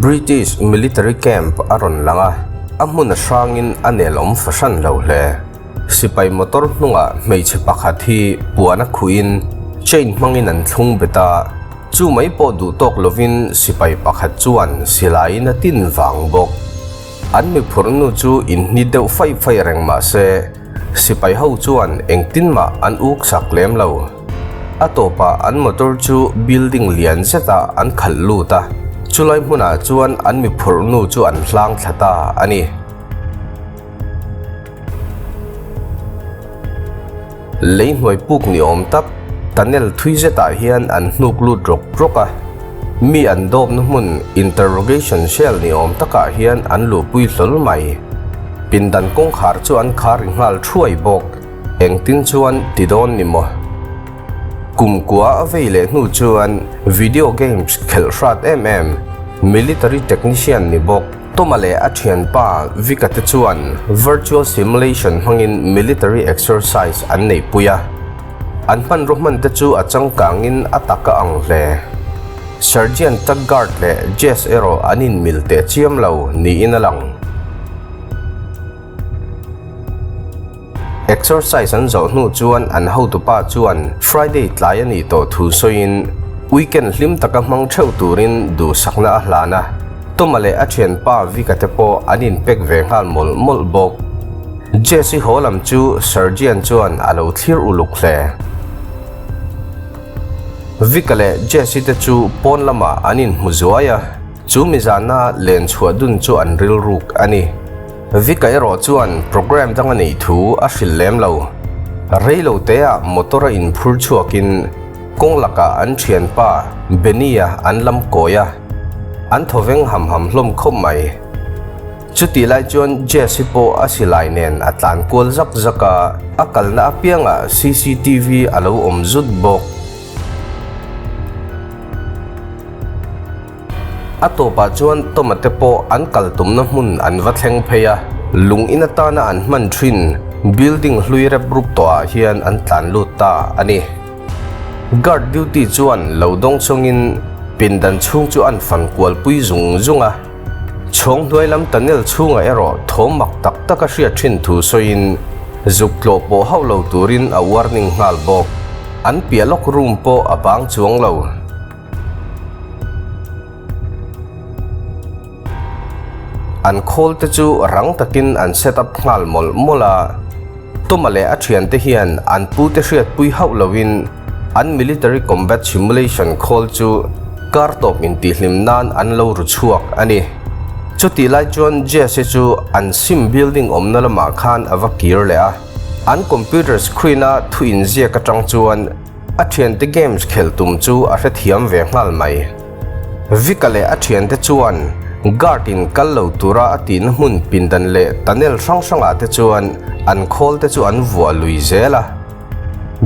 British military camp a rawn lang a, a hmun a hrangin a nel awm fahran lo hle. Sipai motor hnungah hmeichhe pakhat hi puan a khuhin chain hmangin an thlung bet a, chu mai pawh duh tawk lovin sipai pakhat chuan silaiin a tin vang bawk. An mi phurhnu chu inhni deuh faih faih reng mah se, Sipai ho chuan engtin mah an uk sak lem lo. A tawpah an motor chu building lian zetah an khalh lut a, chulai hmunah chuan an mi phurh nu chu an hlang thla ta a ni. Lei hnuai puk ni awm tak tunnel thui zetah hian an hnuk lut rawk rawk a, mi an dawpna hmun interrogation cell ni awm takah hian an luhpui hlawl mai. Pindan kawngkhar chu an khar ri nghal thuai bawk. Engtin chuan ti dawn ni maw? Kum kua a vei leh hnu chuan video games khelh hrat em em, military technician ni bawk. Toma leh a thianpa Vika te chuan virtual simulation hmangin military exercise an neihpui a. An hmanraw hman te chu a changkangin a tak a ang hle. Sergeant Taggart leh Jess erawh an inmil teh chiam lo niin a lang. Exercise an zawh hnu chuan an hotupa chuan Friday tlai a nih tawh thu sawiin weekend hlim taka hmang theuh turin duhsakna a hlan a. Toma leh a thianpa Vika te pawh an inpek ve nghal mawlh mawlh bawk. Jess-i haw lam chu Sergeant chuan a lo thlir uluk hle. Vika leh Jess-i te chu pawn lamah an inhmu zuai a, chu mizana len chhuah dun chu an rilruk a ni. Vika erawh chuan programme dang a neih thu a hrilh lem lo. Rei lo teah motor a inphur chhuakin kawng lakah an thianpa Benny-a an lam kawi a, an thawveng ham ham hlawm khawp mai. Chutih lai chuan Jess hi pawh a silai nen a tlan kual zak zak a, a kalna apiangah cctv a lo awm zut bawk. A tawpah chuan Toma te pawh an kal tumna hmun an va thleng phei a, lung in atana an hman thin building hlui rep rup tawhah hian an tlan lut ta a ni. Guard duty chuan lo dawng chungin pindan chhung chu an fan kualpui zung zung a. Chhawng hnuai lam tunnel chhungah erawh thawm mak tak tak a hriat thin thu sawiin zuk tlawh pawh hauh lo turin a warning nghal bawk. An piah lawk room pawh a bang chuang lo. An khawl te chu rang takin an set up nghal mawlh mawlh a. Tuma leh a thiante hian an pute hriatpui hauh loin an military combat simulation khawl chu kar tawp intihhlim nan an lo ru chhuak a ni. Chutih lai chuan Jesse chu an sim building awmna lamah khan a va kir leh a, an computer screen-a thu inziak atang chuan a thiante games khelh tum chu a hrethiam ve nghal mai. Vika leh a thiante chuan guard in kal lo tura a tihna hmun pindan leh tunnel hrang hrangah te chuan an khawl te chu an vuah lui zel a.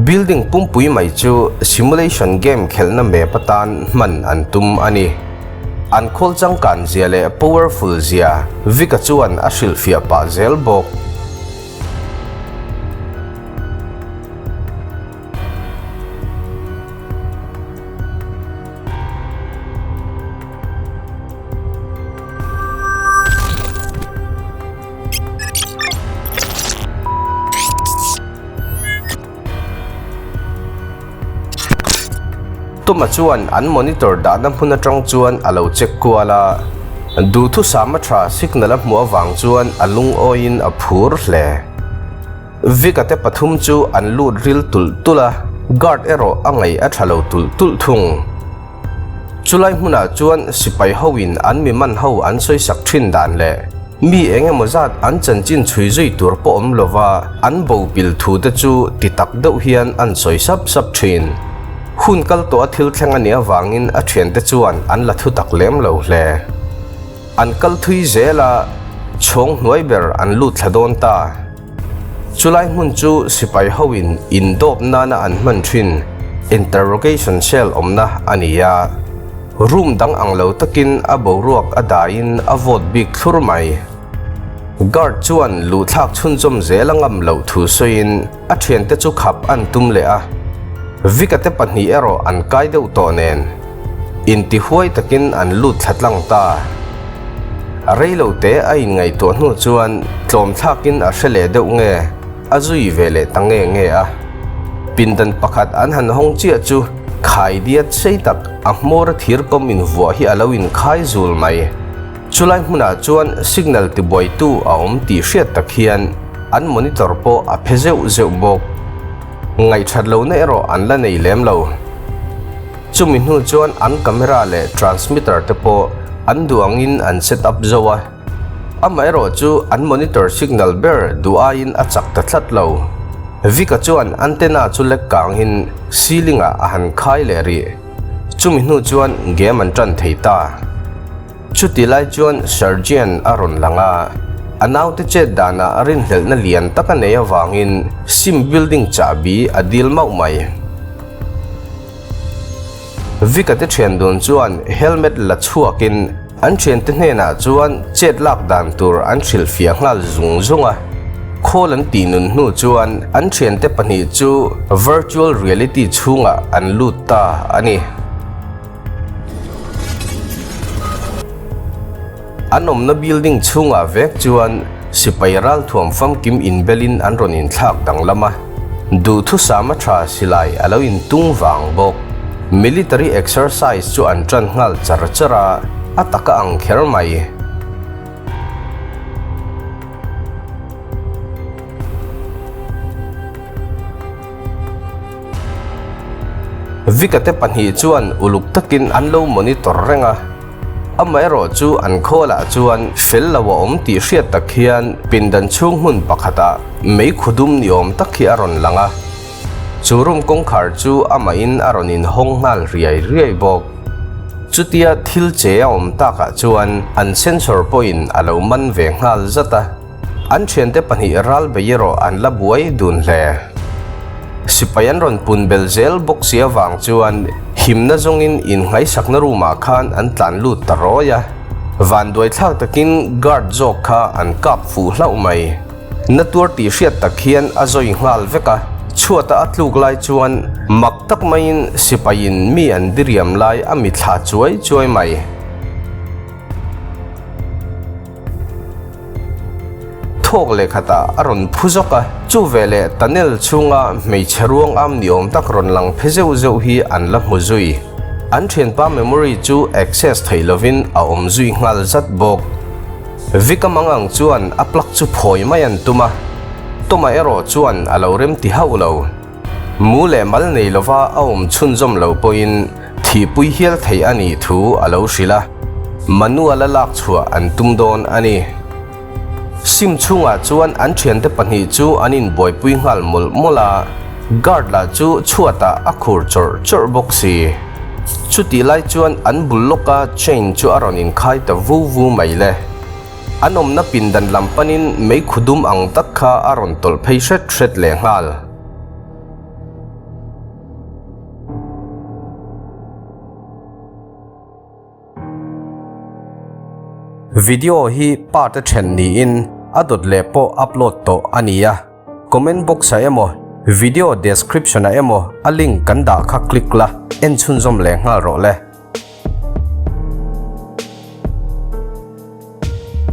Building pumpui mai chu simulation game khelhna map atan hman an tum a ni. An khawl changkan zia leh powerful zia Vika chuan a hrilhfiah pah zel bawk. Tuma chuan an monitor dahna hmun atang chuan a lo check kual a, duhthusam a tha signal a hmuh avang chuan a lungawiin a phur hle. Vic-a te pathum chu an lut ril tulh tulh a, guard erawh a ngaih a tha lo tulh tulh thung. Chulai hmunah chuan sipai hoin an mi man ho an sawisak thin dan leh mi eng emaw zat an chanchin chhui zui tur pawh awm lova an bo pil thu te chu ti tak deuh hian an sawi sap sap thin. Hun kal tawh a thil thleng a nih avangin a thiante chuan an la thu tak lem lo hle. An kal thui zel a, chhawng hnuai ber an lut thla dawn ta. Chulai hmun chu sipai hoin indawp nana an hman thin interrogation cell awmna a ni a. Room dang ang lo takin a boruak a daiin a vawt bik thlur mai. Guard chuan luhthlak chhunzawm zel a ngam loh thu sawiin a thiante chu khap an tum leh a. Vika te pahnih erawh an kai deuh tawh nen. Intihuai takin an lut thla tlang ta. Rei lo te a inngaihtuah hnu chuan tlawm thlakin a hre leh deuh nge a zui ve leh ta nge nge a. Pindan pakhat an han hawng chiah chu khaidiat sei tak a hmawr a thir kawm invuah hi a lo inkhai zul mai. Chulai hmunah chuan signal tibuaitu a awm tih hriat tak hian an monitor pawh a phe zeuh zeuh bawk. Ngaihthat lohna erawh an la nei lem lo. Chumi hnu chuan an camera leh transmitter te pawh an duh angin an set up zo a. Amaherawh chu an monitor signal ber duh aiin a chak ta tlat lo. Vika chuan antenna chu lek kangin ceiling ah a han khai leh rih. Chumi hnu chuan game an tan thei ta. Chuti lai chuan Sergeant a rawn lang a, a naute chet danah rinhlelhna lian tak a nei avangin sim building chahbi a dil mauh mai. Vika te thian dun chuan helmet la chhuakin an thiante hnenah chuan chet lak dan tur an hrilhfiah nghal zung zung a. Khawl an tih nun hnu chuan an thiante pahnih chu virtual reality chhungah an lut ta a ni. An awmna building chhungah vek chuan sipai ralthuam famkim inbelin an rawn inthlak danglam a, duhthusam a tha silai a lo intung vang bawk. Military exercise chu an tan nghal char char a, a taka ang kher mai. Vika te pahnih chuan uluk takin an lo monitor reng a, amaherawh chu an khawlah chuan fel lo a awm tih hriat tak hian pindan chhung hmun pakhatah meikhu dum ni awm tak hi a rawn lang a, chu room kawngkhar chu amahin a rawn inhawng nghal riai riai bawk. Chutia thil che a awm takah chuan an sensor pawhin a lo man ve nghal zat a. An thiante pahnih ral bei erawh an la buai dun hle. Sipai an rawn pun bel zel bawk si avang chuan himna zawngin innghaisakna room ah khan an tlan lut ta rawi a. Vanduai thlak takin guard zawk kha an kap fuh hlauh mai. Na tuar tih hriat tak hian a zawi nghal vek a, chhuata a tluk lai chuan mak tak maiin sipaiin mi an diriam lai a mithla chuai chuai mai. Thawk leh khatah a rawn phu zawk a, chu veleh tunnel chhunga hmeichhe ruang am ni awm tak rawn lang phe zeuh zeuh hi an la hmu zui. An thianpa memory chu access theih lovin a awm zui nghal zat bawk. Vika Mangang chuan a plug chu phawi mai an tum a, Toma erawh chuan a lo remti hauh lo. Mu leh mal nei lova a awm chhunzawm lo pawhin thihpui hial theih a nih thu a lo hrilh a, Manuel-a lak chhuah an tum dawn a ni. Sim chhungah chuan an thiante pahnih chu an inbuaipui nghal mawlh mawlh a, guard lah chu chhuatah a khur chawrh chawrh bawk si. Chutih lai chuan an bul lawka chain chu a rawn inkhai ta vu vu mai le. An awmna pindan lam panin meikhu dum ang tak kha a rawn tawlh phei hret hret lehnghal. Video hi part a then niin a dawt leh pawh upload tawh a ni a, comment box ah emaw video description ah emaw a link kan dah kha click la en chhunzawm leh nghal rawh le.